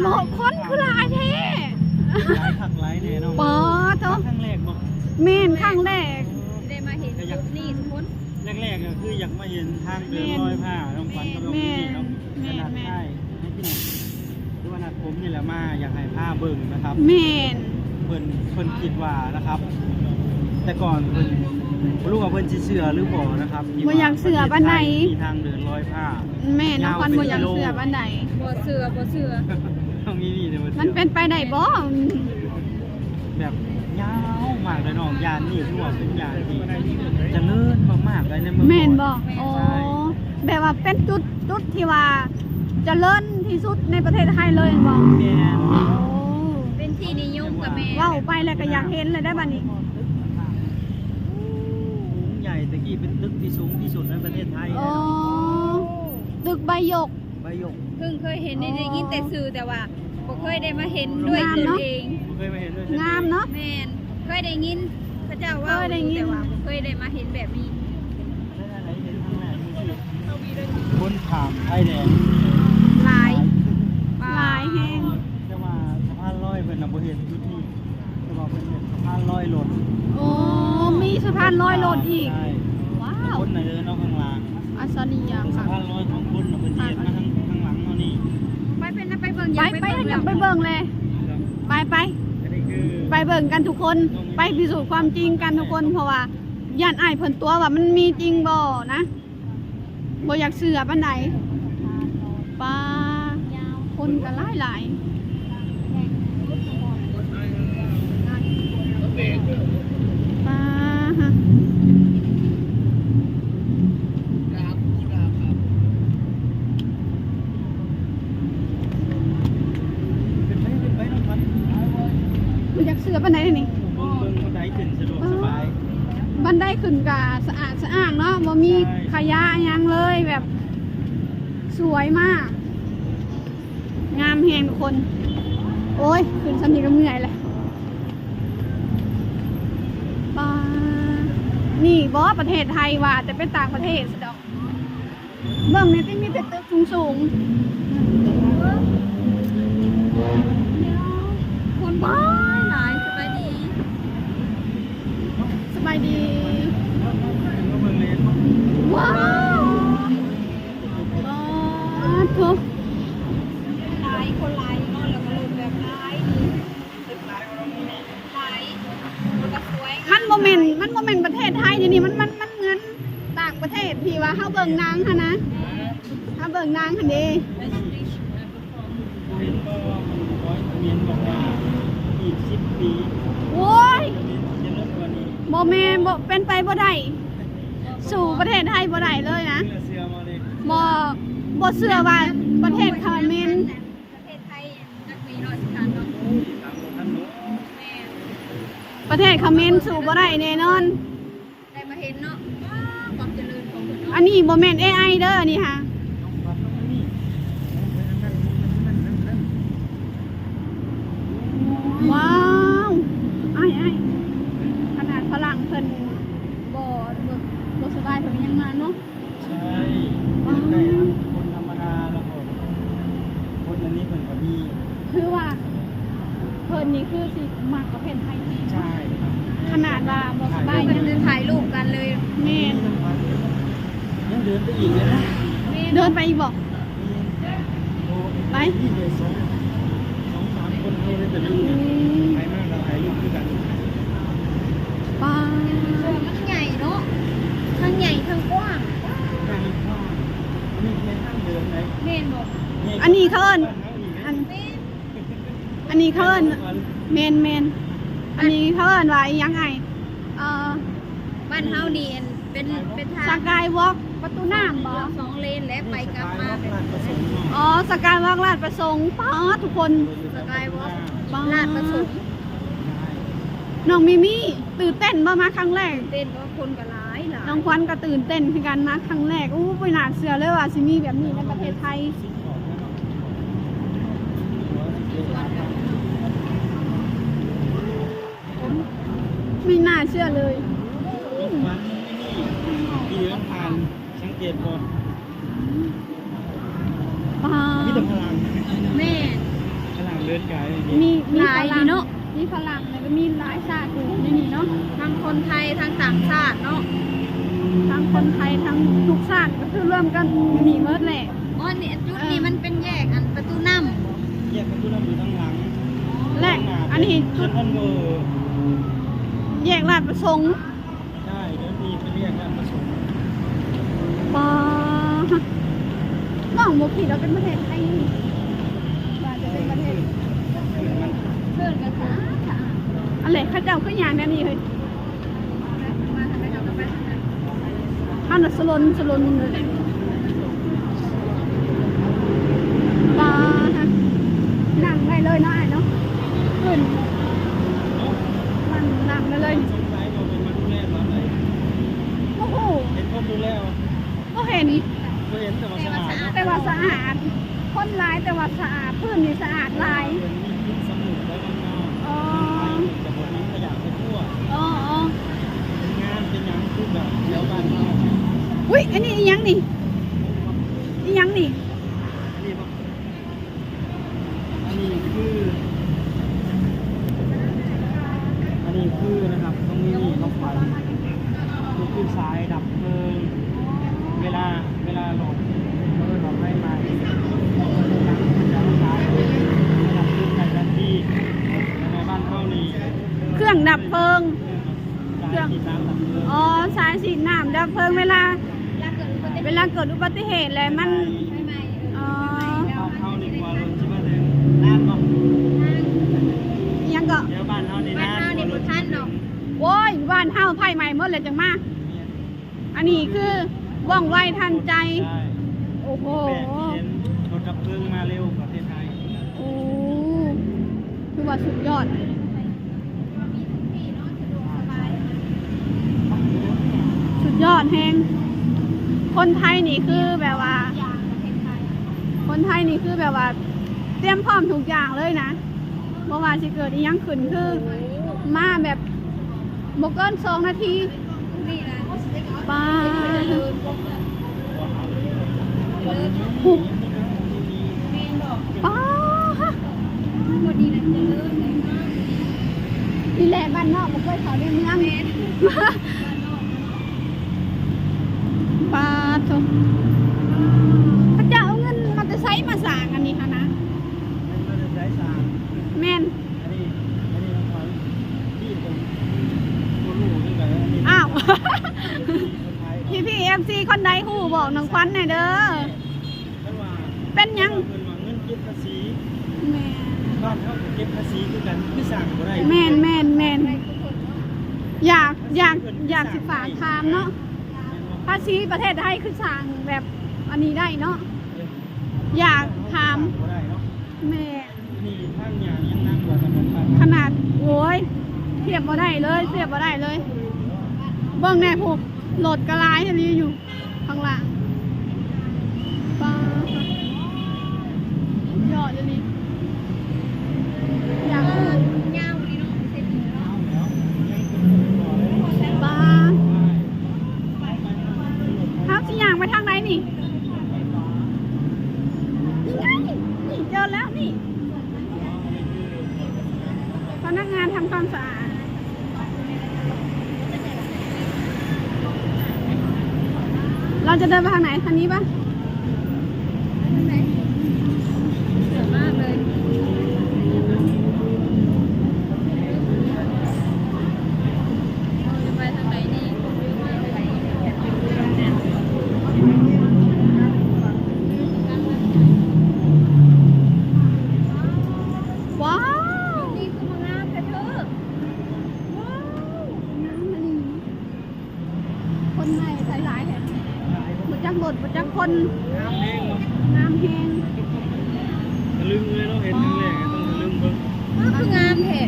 ໂອ້ ຄົນຄືຫຼາຍແທ້ ຫຼາຍຄັກຫຼາຍແນ່ເນາະ. ປາໂທ້ ຄັ້ງແລກບໍ່? ແມ່ນ ຄັ້ງແລກ ຊິໄດ້ມາເຫັນຈຸດນີ້ທຸກຄົນ. ແລກໆ ກໍຄືຢາກມາເຫັນທາງເດີນລອຍຜ້າ ນ້ອງຂວັນກັບນ້ອງມີມີເນາະ. ແມ່ນໆ ຂະໜາດອ້າຍໃຫ້ພີ່ນ້ອງ ຫຼືວ່ານັດຜົມນີ້ແຫຼະມາ ຢາກໃຫ້ພາເບິ່ງນະຄັບ. ແມ່ນ ເພິ່ນ ເພິ່ນຄິດວ່ານະຄັບ ແຕ່ກ່ອນເພິ່ນ ບໍ່ຮູ້ວ່າເພິ່ນຊິເຊື່ອຫຼືບໍ່ນະຄັບ ທີ່ວ່າ ບໍ່ຢາກເຊື່ອປານໃດ ປະເທດໄທມີທາງເດີນລອຍຜ້າ. ແມ່ນ ນ້ອງຂວັນບໍ່ຢາກເຊື່ອປານໃດ. ບໍ່ເຊື່ອ ບໍ່ເຊື່ອ ນ້ອງມີມີເດ້ ບໍ່ເຊື່ອ ມັນເປັນໄປໄດ້ບໍ່? ແບບຍາວມາກເລີຍເນາະ. ຢ້ານນີ້ຖືວ່າເປັນຢ້ານທີ່ຈະເລີນມາກໆ ເລີຍໃນເມືອງ. ແມ່ນບໍ່? ໂອ້ ໃຊ່ ແບບວ່າເປັນຈຸດ ຈຸດທີ່ວ່າຈະເລີນທີ່ສຸດໃນປະເທດໄທເລີຍແມ່ນບໍ່? ແມ່ນ ໂອ້ ເປັນທີ່ນິຍົມກໍແມ່ນ. ເວົ້າໄປແລ້ວກໍຢາກເຫັນເລີຍໄດ໋ບັດນີ້. ໃຫຍ່ ແຕ່ກີ້ເປັນຕຶກທີ່ສູງທີ່ສຸດໃນປະເທດໄທ. ອໍ ຕຶກໃບຢົກ ໃບຢົກ ເພິ່ງເຄີຍເຫັນ ໄດ້ ໄດ້ຍິນແຕ່ຊື່ ແຕ່ວ່າບໍ່ເຄີຍໄດ້ມາເຫັນດ້ວຍຕົນເອງ. ງາມເນາະ ບໍ່ເຄີຍມາເຫັນດ້ວຍຕົນເອງ. ງາມເນາະ ແມ່ນ ເຄີຍໄດ້ຍິນເຂົາເຈົ້າເວົ້າຢູ່ ແຕ່ວ່າບໍ່ເຄີຍໄດ້ມາເຫັນແບບນີ້. ຄົນຂ້າມໄຟແດງຫຼາຍ ຫຼາຍແຮງ. ແຕ່ວ່າສະພານລອຍເພິ່ນນະບໍ່ເຮັດຈຸດນີ້ ແຕ່ວ່າເພິ່ນເຮັດສະພານລອຍລົດ. ໂອ້ ມີສະພານລອຍລົດອີກ. ໃຊ່ ວ້າວ ຄົນນະເດີນເອົາຂ້າງຫຼັງ. ອັດສະລິຍະ ສະພານລອຍຂອງຄົນນະເພິ່ນເຮັດມາທາງ ທາງຫຼັງເຮົານີ້. ໄປ ໄປ ໄປເບິ່ງ ໄປ ຢາກໄປ ໄປເບິ່ງ ຢາກໄປເບິ່ງແຫຼະ. ໄປ ໄປ ໄປເບິ່ງກັນທຸກຄົນ ໄປພິສູດຄວາມຈິງກັນທຸກຄົນ ເພາະວ່າຢ້ານອ້າຍເພິ່ນຕົວະວ່າມັນມີຈິງບໍ່ນະ. ບໍ່ຢາກເຊື່ອປານໃດ. ປາ ຄົນກໍຫຼາຍໆ. ປາ ຮະ ບໍ່ຢາກເຊື່ອປານໃດນີ້. ເບິ່ງ ເບິ່ງບັນໄດຂຶ້ນສະດວກສະບາຍ. ບັນໄດຂຶ້ນກະສະອາດສະອ້າງເນາະ ບໍ່ມີ ໃຊ່ ຂະຫຍະຫຍັງເລີຍ ແບບສວຍມາກ ງາມແຮງທຸກຄົນ. ໂອ້ຍ ຂຶ້ນຊ່ຳນີ້ກໍເມື່ອຍແຫຼະ. ປາ ນີ້ບໍ່ປະເທດໄທ ວ່າແຕ່ເປັນຕ່າງປະເທດຊະດອກ. ເບິ່ງແນ່ຕິ ມີແຕ່ຕຶກສູງໆ. ຄົນຫຼາຍໆ. ສະບາຍດີ ສະບາຍດີ. ວ້າວ ປາໂທ້ ຫຼາຍ ຄົນຫຼາຍຢູ່ເນາະ ແລ້ວກໍລົດແບບຫຼາຍ. ມັນບໍ່ແມ່ນ ມັນບໍ່ແມ່ນປະເທດໄທດຽວນີ້ ມັນ ມັນ ມັນເໝືອນຕ່າງປະເທດທີ່ວ່າເຮົາເບິ່ງໜັງຫັ້ນນະ ເຮົາເບິ່ງໜັງຫັ້ນເດ້. ເຫັນບໍ່ ເຂົາເຂມນບອກວ່າອີກສິບປີ ໂອ້ຍ ຈະເລີນກວ່ານີ້. ບໍ່ແມ່ນ ບໍ່ ເປັນໄປບໍ່ໄດ້ ສູ້ປະເທດໄທບໍ່ໄດ້ເລີຍນະ. ບໍ່ ບໍ່ເຊື່ອວ່າປະເທດເຂົາເໝນ ປະເທດໄທຈັກປີເນາະ ສິບພັນເນາະ. ໂອ້ຍ ຕາມບໍ່ທັນເນາະ. ແມ່ນ ປະເທດເຂົາເໝນສູ້ບໍ່ໄດ້ແນ່ນອນ. ໄດ້ມາເຫັນເນາະ ວ້າວ ຄວາມຈະເລີນຂອງເພິ່ນເນາະ. ອັນນີ້ບໍ່ແມ່ນເອໄອເດີ ອັນນີ້ຫາ. ວ້າວ ອ້າຍໆ ຂະໜາດຝຣັ່ງເພິ່ນບໍ່ ບໍ່ ບໍ່ສະບາຍ ເພິ່ນກໍຍັງມາເນາະ. ໃຊ່ ຢາກໄດ້ທັງຄົນທຳມະດາ ແລ້ວກໍຄົນອັນນີ້ເພິ່ນກໍມີ. ຄືວ່າເພິ່ນນີ້ຄືຊິມັກປະເພດໄທແຮງ. ໃຊ່ ຂະໜາດວ່າບໍ່ສະບາຍ ເພິ່ນຈະຖ່າຍຮູບກັນເລີຍ. ແມ່ນ ຍັງເດີນໄປອີກເລີຍນະ. ເດີນໄປອີກບໍ່? ໄປ ມີແຕ່ສອງ ສອງສາມຄົນເທົ່ານັ້ນແຫຼະ ໄປມາກໍຖ່າຍຮູບຄືກັນ. ປາ ມັນໃຫຍ່ເນາະ ທັງໃຫຍ່ທັງກວ້າງ. ກວ້າງ ອັນນີ້ແຄ່ທາງເດີນໄດ໋. ແມ່ນບໍ່? ອັນນີ້ເຂົາເອີ້ນ ອັນ ອັນນີ້ເຂົາເອີ້ນ ແມ່ນໆ ອັນນີ້ເຂົາເອີ້ນວ່າອີ່ຫຍັງອ້າຍ? ເອີ ບ້ານເຮົານີ້ ເປັນ ເປັນທາງ ສະກາຍວອກປະຕູນ້ຳບໍ່? ສອງເລນແຫຼະ ໄປກັບມາ. ອໍ ສະກາຍວອກລາດປະສົງ. ປາດ ທຸກຄົນ ສະກາຍວອກ ປາດ ລາດປະສົງ. ນ້ອງມີມີ ຕື່ນເຕັ້ນບໍ່ ມາຄັ້ງແລກ? ຕື່ນເຕັ້ນ ເພາະຄົນກໍຫຼາຍໆ. ນ້ອງຂວັນກໍຕື່ນເຕັ້ນຄືກັນ ມາຄັ້ງແລກ. ໂອ້ ບໍ່ໜ້າເຊື່ອເລີຍວ່າຊິມີແບບນີ້ໃນປະເທດໄທ. ໄມ່ໜ້າເຊື່ອເລີຍ. ທີ່ເດີນຜ່ານ ສັງເກດບໍ່? ປາ ມີແຕ່ຝຣັ່ງ. ແມ່ນ. ຂ ເດີນກາຍນີ້ ມີ ມີຝຣັ່ງເນາະ ມີຝຣັ່ງ ແລ້ວກໍມີຫຼາຍຊາດຢູ່ໃນນີ້ເນາະ ທັງຄົນໄທ ທັງຕ່າງຊາດເນາະ ທັງຄົນໄທ ທັງທຸກຊາດ ກໍຄືລວມກັນຢູ່ນີ້ໝົດແຫຼະ. ອໍ ນີ້ ຈຸດນີ້ມັນເປັນແຍກອັນປະຕູນ້ຳ ແຍກປະຕູນ້ຳຢູ່ທາງຫຼັງ ແລະ ອັນນີ້ຈຸດ ເຊັນທຣັນເວີ ແຍກລາດປະສົງ. ໃຊ່ ເດີນທີ່ໄປແຍກລາດປະສົງ. ປາ ນ້ອງບໍ່ຄິດວ່າເປັນປະເທດໄທນີ້ ວ່າຈະເປັນປະເທດ ເດີນກັນສະອາດ ອັນແຫຼະ ເຂົາເຈົ້າຄືຍ່າງແນວນີ້ເຮີ້ຍ ອັນນັ້ນສະຫຼົນສະຫຼົນເລີຍ. ປາ ນັ່ງໄດ້ເລີຍເນາະອ້າຍເນາະ ຂຶ້ນ ນັ່ງ ນັ່ງໄດ້ເລີຍ. ບໍ່ຮູ້ ເຫັນຄົນຢູ່ແລ້ວ ບໍ່ເຫັນ ບໍ່ເຫັນ ແຕ່ວ່າສະອາດເນາະ ແຕ່ວ່າສະອາດ ຄົນຫຼາຍແຕ່ວ່າສະອາດ ພື້ນນີ້ສະອາດຫຼາຍ ເພິ່ນມີຈິດສຳນຶກໄວ້ນຳເນາະ ອໍ ເພິ່ນຈະບໍ່ຖິ້ມຂະຫຍະໄປທົ່ວ ອໍ ອໍ ເປັນງານເປັນຫຍັງຄືແບບແຖວບ້ານເຮົາ. ອຸ້ຍ ອັນນີ້ອີ່ຫຍັງນີ້ ອີ່ຫຍັງນີ້ ອັນນີ້ບໍ່? ອັນນີ້ຄື ອັນນີ້ຄື ນະຄັບ ຕົງນີ້ນ້ອງຂວັນ ຄືສາຍດັບເພີງ ເວລາ ເວລາລົດ ລົດໄຟໄໝ້ ເຂົາເອີ້ນວ່າສາຍດັບເພີງ ໃນບ້ານເຮົານີ້ ເຄື່ອງດັບເພີງ ເຄື່ອງ ສາຍສີດນ້ຳດັບເພີງ ອໍ ສາຍສີດນ້ຳດັບເພີງ ເວລາ ເວລາເກີດອຸບັດຕິເຫດແລ້ວມັນ ອໍ ເຮົານີ້ກວ່າລົດຊິມາເຖິງນານບໍ່? ອີ່ຫຍັງເກາະ? ແຖວບ້ານເຮົານີ້ນານ ບໍ່ທັນດອກ ໂອ້ຍ ບ້ານເຮົາໄຟໄໝ້ໝົດແລ້ວຈັ່ງມາ. ອັນນີ້ຄືວ່ອງໄວທັນໃຈ ໂອ້ໂຫ ແປກທີ່ເຫັນລົດດັບເພີງມາເລັວປະເທດໄທ. ໂອ້ ຖືວ່າສຸດຍອດ ສຸດຍອດແຮງ. ຄົນໄທນີ້ຄືແບບວ່າ ຄົນໄທນີ້ຄືແບບວ່າຕຽມພ້ອມທຸກຢ່າງເລີຍນະ ບໍ່ວ່າຊິເກີດອີ່ຫຍັງຂຶ້ນ ຄືມາແບບບໍ່ເກີນສອງນາທີ. ປາ ປາ ນີ້ແຫຼະບ້ານນອກ ບໍ່ເຄີຍເຂົ້າໃນເມືອງ. ປາໂທ້ ເຂົາເຈົ້າເອົາເງິນມາແຕ່ໃສມາສ້າງອັນນີ້ຫັ້ນນະ? ເງິນມາແຕ່ໃສສ້າງ? ແມ່ນ ອັນນີ້ ອັນນີ້ຂອງທີ່ເພິ່ນບໍ່ຮູ້ຄືກັນ ອັນນີ້ ອ້າວ ພີ່ໆ ເອັຟຊີ ຄົນໃດຮູ້ບອກນ້ອງຂວັນແດ່ເດີ. ເປັນຫຍັງ? ເພິ່ນວ່າເງິນເກັບພາສີ. ແມ່ນ ບ້ານເຮົາກໍເກັບພາສີຄືກັນ ຄືສ້າງບໍ່ໄດ້. ແມ່ນໆໆ ຢາກ ຢາກ ຢາກຊິຝາກຖາມເນາະ ພາສີປະເທດໄທຄືສ້າງແບບອັນນີ້ໄດ້ເນາະ? ຢາກຖາມ ສ້າງບໍ່ໄດ້ເນາະ. ແມ່ນ ນີ້ທາງຍ່າງຍັງໜັກກວ່າຖະໜົນບ້ານ ຂະໜາດ ໂອ້ຍ ທຽບບໍ່ໄດ້ເລີຍ ທຽບບໍ່ໄດ້ເລີຍ. ເບິ່ງແດ່ພຸ້ນ ລົດກໍຫຼາຍອີ່ຫຼີຢູ່ ຂ້າງຫຼັງ ປາ ສຸດຍອດອີ່ຫຼີ. ຢາກຮູ້ ຍາວອີ່ຫຼີເນາະ ເສັ້ນນີ້ເນາະ ປາ ເຮົາຊິຍ່າງໄປທາງໃດນີ້? ນີ້ໄງ ນີ້ເຈີແລ້ວນີ້ ພະນັກງານທຳຄວາມສະອາດ. ເຮົາຈະເດີນໄປທາງໃດ? ທາງນີ້ປະ? ສວຍມາກເລີຍ ເຮົາຈະໄປທາງໃດດີ? ວ້າວ ນີ້ຄືມາງາມແທ້ເທີ. ວ້າວ ງາມອີ່ຫຼີ ຄົນໃໝ່ຫຼາຍໆແທ້ ບໍ່ຈັກລົດ ບໍ່ຈັກຄົນ ງາມແຮງເນາະ ງາມແຮງ ຕະລຶງເລີຍເນາະ ເຫັນຄັ້ງແລກຕ້ອງຕະລຶງເບິ່ງ ອ້າວ ຄືງາມແທ້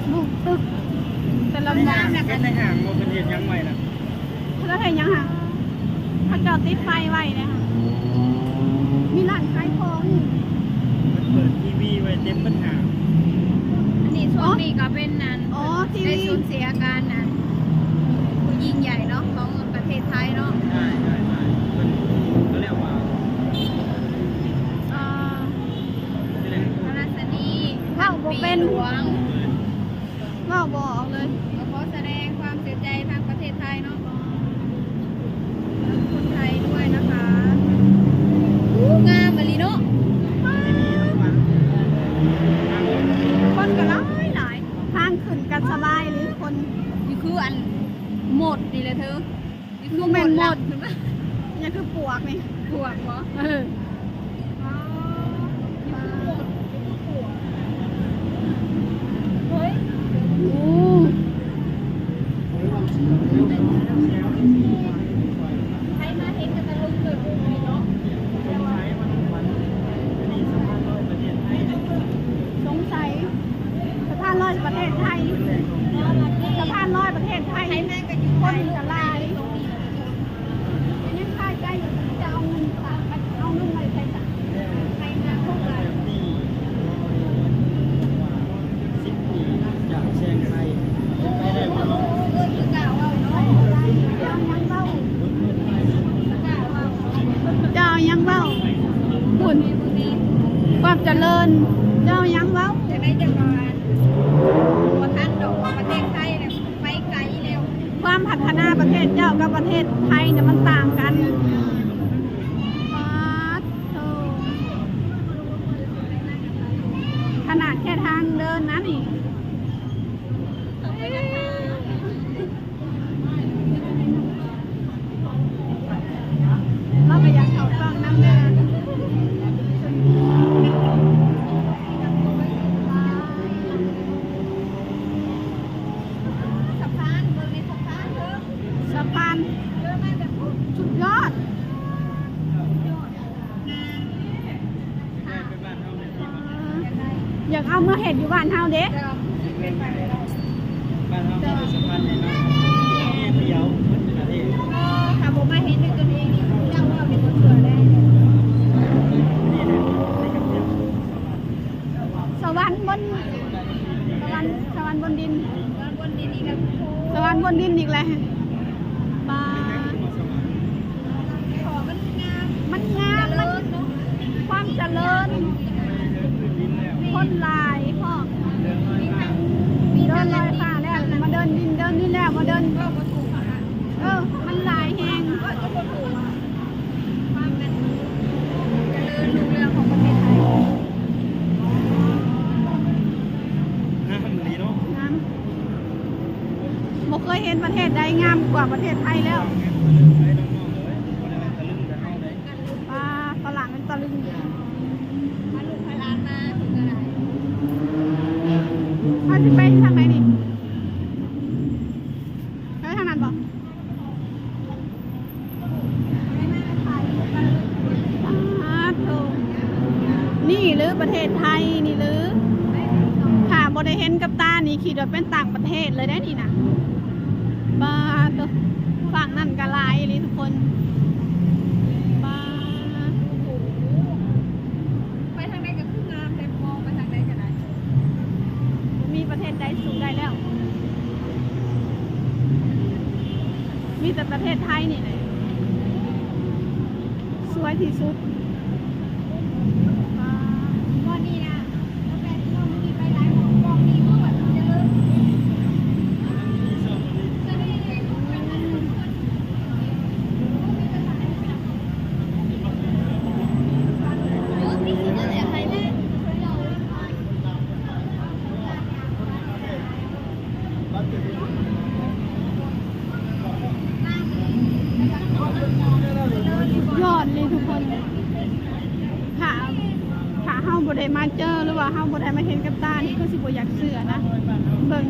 ໂອ້ ຕຶກ ແຕ່ລະ ເຮັດໃນຫ້າງບໍ່ ເພິ່ນເຮັດຫຍັງໄວ້ນະ? ເຂົາເຈົ້າເຮັດຫຍັງຫະ? ເຂົາເຈົ້າຕິດໄຟໄວ້ເດ້ຫະ ມີຮ້ານຂາຍຂອງອີກ ເປີດທີວີໄວ້ເຕັມເບິດຫາງ. ອັນນີ້ຊ່ວງນີ້ກໍເປັນອັນ ອໍ ທີວີ ໄດ້ສູນເສຍການອັນ ຜູ້ຍິ່ງໃຫຍ່ເນາະ ຂອງປະເທດໄທເນາະ. ໃຊ່ ໃຊ່ ໃຊ່ ເພິ່ນ ເຂົາເອີ້ນວ່າ ອ່າ ທີ່ແຫຼະ ຫຼວງ ເວົ້າບໍ່ອອກເລີຍ. ກໍຂໍສະແດງຄວາມເສຍໃຈທາງປະເທດໄທເນາະ ຂອງຄົນໄທດ້ວຍນະຄະ. ໂອ້ ງາມອີ່ຫຼີເນາະ ຄົນກໍຫຼາຍໆ. ທາງຂຶ້ນກໍສະບາຍອີ່ຫຼີ ຄົນ ນີ້ຄືອັນມົດນີ້ແຫຼະເທີ. ນີ້ຄື ບໍ່ແມ່ນມົດ ມົດຂຶ້ນມາ ຫຍັງຄືປວກນີ້ ປວກບໍ? ເອີ ເຮີ້ຍ ໂອ້ ໃຜມາເຫັນກໍຕະລຶງເລີຍເນາະ. ສົງໄສ ສະພານລອຍປະເທດໄທ ສະພານລອຍປະເທດໄທ ໃຜມາກໍຢູ່ ຄົນກໍຫຼາຍ ຍັງຄາໃຈຢູ່ ຈະເອົາເງິນ ເອົາເງິນໄວ້ໃສຊະ ໃຜມາຄົບຫຼາຍ. ສິບປີຈາກແຊງໄທ ເຈົ້າຍັງເວົ້າ ພຸ້ນ ຄວາມຈະເລີນ ເຈົ້າຍັງເວົ້າ ຈະໄດ້ຈັກປະມານ ບໍ່ທັນດອກວ່າປະເທດໄທນະໄປໄກແລ້ວ. ຄວາມພັດທະນາປະເທດເຈົ້າກັບປະເທດໄທນະມັນຕ່າງກັນ. ປາດໂທ້ ຂະໜາດແຄ່ທາງເດີນນະນີ້. ລາວກໍຢາກເຂົ້າກ້ອງນຳເດີ. ສະພານ ເບິ່ງໃນສະພານເດີ ສະພານ ເດີມາແບບ ສຸດຍອດ. ຢາກເອົາມາເຮັດຢູ່ບ້ານເຮົາເດ້. ບ້ານເຮົາມີແຕ່ສະພານໃຫຍ່ເນາະ ແຫ່ດຽວໝົດເວລາເດ້. ເອີ ຖ້າບໍ່ມາເຮັດດ້ວຍຕົນເອງນີ້ ເຈົ້າເວົ້ານີ້ບໍ່ເຊື່ອໄດ້. ນີ້ແຫຼະ ໃນກຳແພງ ສະຫວັນບົນ ສະຫວັນ ສະຫວັນບົນດິນ ສະຫວັນບົນດິນອີກແລ້ວ. ບາ ມັນງາມ ມັນງາມ ມັນ ຄວາມຈະເລີນ ຄົນຫຼາຍພ້ອມ ເດີນລອຍຟ້າແລ້ວ ມາເດີນດິນ ເດີນດິນແລ້ວ ມາເດີນ ເອີ ມັນຫຼາຍແຮງ. ຄວາມແບບຈະເລີນຮຸ່ງເຮືອງຂອງປະເທດໄທ ງາມອີ່ຫຼີເນາະ ງາມ ບໍ່ເຄີຍເຫັນປະເທດໃດງາມກວ່າປະເທດໄທແລ້ວ. ປາ ຝຣັ່ງມັນຕະລຶງ ພາລູກພາຫຼານມາເຖິງກໍໄດ້. ເຮົາຊິໄປທາງໃດນີ້? ໄປທາງນັ້ນບໍ່? ປາດໂທ້ ນີ້ຫຼືປະເທດໄທນີ້ຫຼື? ຖ້າບໍ່ໄດ້ເຫັນກັບຕານີ້ຄິດວ່າເປັນຕ່າງປະເທດເລີຍເດ້ນີ້ນະ. ປາດໂທ້ ຝັ່ງນັ້ນກໍຫຼາຍອີ່ຫຼີທຸກຄົນ. ປາດ ໄປທາງໃດກໍຄືງາມແທ້ ມອງໄປທາງໃດກໍໄດ້ ບໍ່ມີປະເທດໃດສູ້ໄດ້ແລ້ວ ມີແຕ່ປະເທດໄທນີ້ແຫຼະ ສວຍທີ່ສຸດ. ບ່ອນນີ້ນະ ຍອດເລີຍທຸກຄົນ ຖ້າ ຖ້າເຮົາບໍ່ໄດ້ມາເຈີ ຫຼືວ່າເຮົາບໍ່ໄດ້ມາເຫັນກັບຕານີ້ ຄືຊິບໍ່ຢາກເຊື່ອນະ. ເບິ່ງ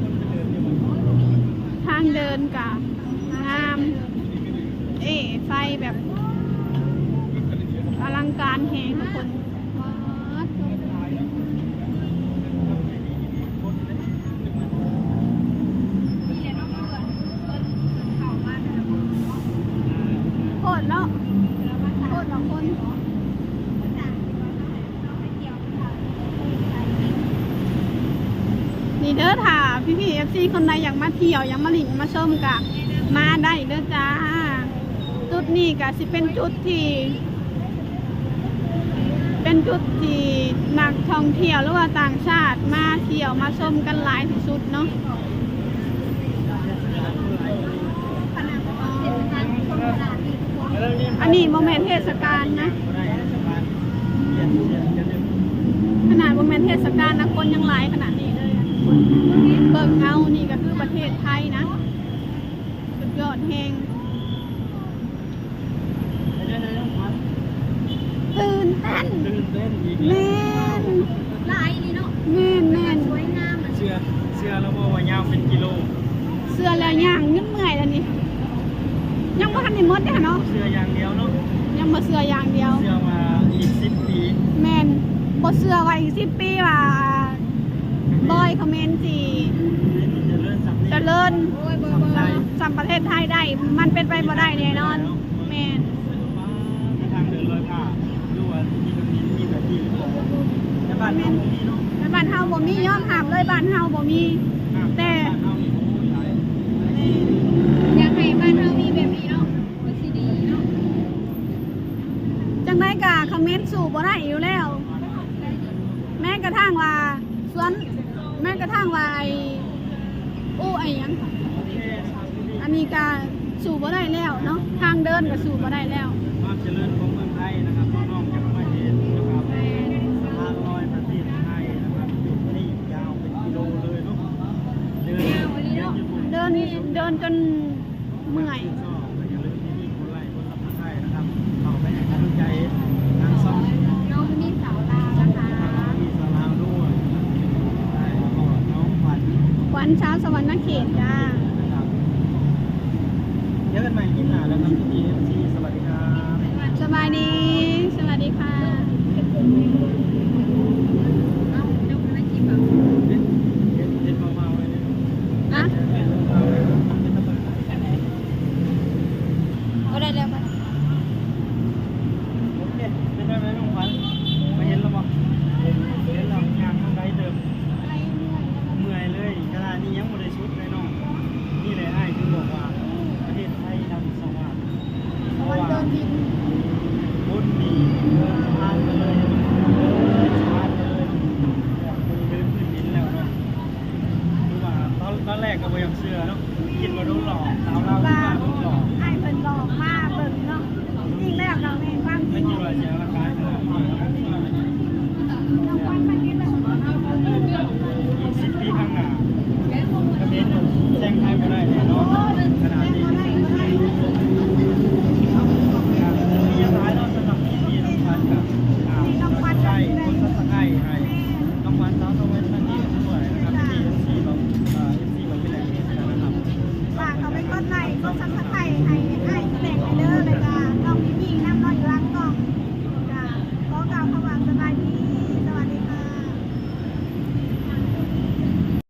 ທາງເດີນກະງາມ ເອ້ ໄຟແບບອະລັງການແຮງທຸກຄົນ. ປາດໂທ້ ໂພດເນາະ ໂພດເນາະຄົນ ນີ້ເດີ. ຖ້າພີ່ໆ ເອັຟຊີ ຄົນໃດຢາກມາທ່ຽວ ຢາກມາຫຼິ້ນ ມາຊົມ ກະມາໄດ້ເດີຈ້າ. ຈຸດນີ້ກະຊິເປັນຈຸດທີ່ ເປັນຈຸດທີ່ນັກທ່ອງ ທ່ອງທ່ຽວ ຫຼືວ່າຕ່າງຊາດມາທ່ຽວມາຊົມກັນຫຼາຍທີ່ສຸດເນາະ. ອັນນີ້ບໍ່ແມ່ນເທດສະການນະ ຂະໜາດບໍ່ແມ່ນເທດສະການນະ ຄົນຍັງຫຼາຍຂະໜາດນີ້ເລີຍ. ເບິ່ງເອົາ ນີ້ກໍຄືປະເທດໄທນະ ສຸດຍອດແຮງ. ຕື່ນເຕັ້ນ ຕື່ນເຕັ້ນອີກແລ້ວ ແມ່ນ ຫຼາຍອີ່ຫຼີເນາະ ແມ່ນໆ ສວຍງາມ ເຊື່ອ ເຊື່ອແລ້ວບໍ່ວ່າຍາວເປັນກິໂລ? ເຊື່ອແລ້ວ ຍ່າງຈົນເມື່ອຍແລ້ວນີ້ ຍັງບໍ່ທັນໄດ້ໝົດເດ້ເນາະ ເຊື່ອຢ່າງດຽວເນາະ ຍັງບໍ່ເຊື່ອຢ່າງດຽວ ເຊື່ອວ່າອີກສິບປີ ແມ່ນ ບໍ່ເຊື່ອວ່າອີກສິບປີວ່າ ບອຍຄອມເມັນຊິຈະເລີນສ່ຳນີ້ ຈະເລີນ ໂອ້ຍ ບໍ່ ບໍ່ ສ່ຳປະເທດໄທໄດ້ ມັນເປັນໄປບໍ່ໄດ້ແນ່ນອນ ແມ່ນ ມີທາງເດີນລອຍຟ້າ ຫຼືວ່າມີແບບນີ້ຫຼືບໍ່? ແຕ່ບ້ານເຮົາບໍ່ມີເນາະ ແຕ່ບ້ານເຮົາບໍ່ມີ ຍອມຮັບເລີຍ ບ້ານເຮົາບໍ່ມີ ແຕ່ບ້ານເຮົານີ້ ໂອ້ຍ ຫຼາຍ ແມ່ນ ຢາກໃຫ້ບ້ານເຮົາມີແບບນີ້ເນາະ ມັນຊິດີເນາະ. ຈັ່ງໃດກະຄອມເມັນສູ້ບໍ່ໄດ້ຢູ່ແລ້ວ ແມ້ກະທັ່ງວ່າ ສ່ວນ ແມ້ກະທັ່ງວ່າໄອ້ ອູ້ໄອ້ຫຍັງ ອັນນີ້ກະສູ້ບໍ່ໄດ້ແລ້ວເນາະ ທາງເດີນກະສູ້ບໍ່ໄດ້ແລ້ວ. ຄວາມຈະເລີນຂອງເມືອງໄທນະຄັບ ນ້ອງໆຢາກມາເຫັນນະຄັບ ສະພານລອຍປະເທດໄທນະຄັບ ຈຸດນີ້ຍາວເປັນກິໂລເລີຍເນາະ ເດີນ ເດີນ ເດີນຈົນເມື່ອຍ. ກໍຢ່າລືມທີ່ນີ້ ກົດໄລ ກົດ Subscribe ນະຄັບ ເຂົ້າໄປໃຫ້ກຳລັງໃຈທາງຊ່ອງນ້ອງມີສາວລາວນະຄະ ນ້ອງມີສາວລາວດ້ວຍ ແລ້ວກໍນ້ອງຂວັນ ຂວັນຊາວສະຫວັນນະເຂດຈ້າ ນະຄັບ ເຈີກັນໃໝ່ຄລິບໜ້າແລ້ວນະຄັບ ເອັຟຊີ ສະຫວັດດີຄັບ ສະບາຍດີ ສະຫວັດດີຄ່ະ. ເອົາ ເຮັດ ເຮັດ ເຮັດເບົາໆ ເລີຍເດ້ ຮະ ເຮັດເບົາໆ ເລີຍ ບໍ່ໄດ້ແລ້ວ ໂອເຄ ເປັນຈັ່ງໃດນ້ອງຂວັນ ໄປເຫັນແລ້ວບໍ່? ເຫັນແລ້ວ ຍ່າງມາໄກເຕີບ ເມື່ອຍເລີຍ ຂະໜາດນີ້ຍັງບໍ່ໄດ້ສຸດເລີຍນ້ອງ. ນີ້ແຫຼະ ອ້າຍເພິ່ນບອກວ່າ ປະເທດໄທທຳສະຫວາດ ສະຫວາດເດີນດິນ ຄົນນີ້ເດີນສະພານໄປເລີຍ ເດີນສະພານໄປເລີຍ ເດີນພື້ນດິນແລ້ວເນາະ. ຄືວ່າຕອນ ຕອນແລກກໍບໍ່ຢາກເຊື່ອເນາະ ຄິດວ່າໂດນຫຼອກ ສາວລາວຄິດວ່າໂດນຫຼອກ ອ້າຍເພິ່ນບອກມາເບິ່ງເນາະ ຈິງແລ້ວກໍແມ່ນຄວາມ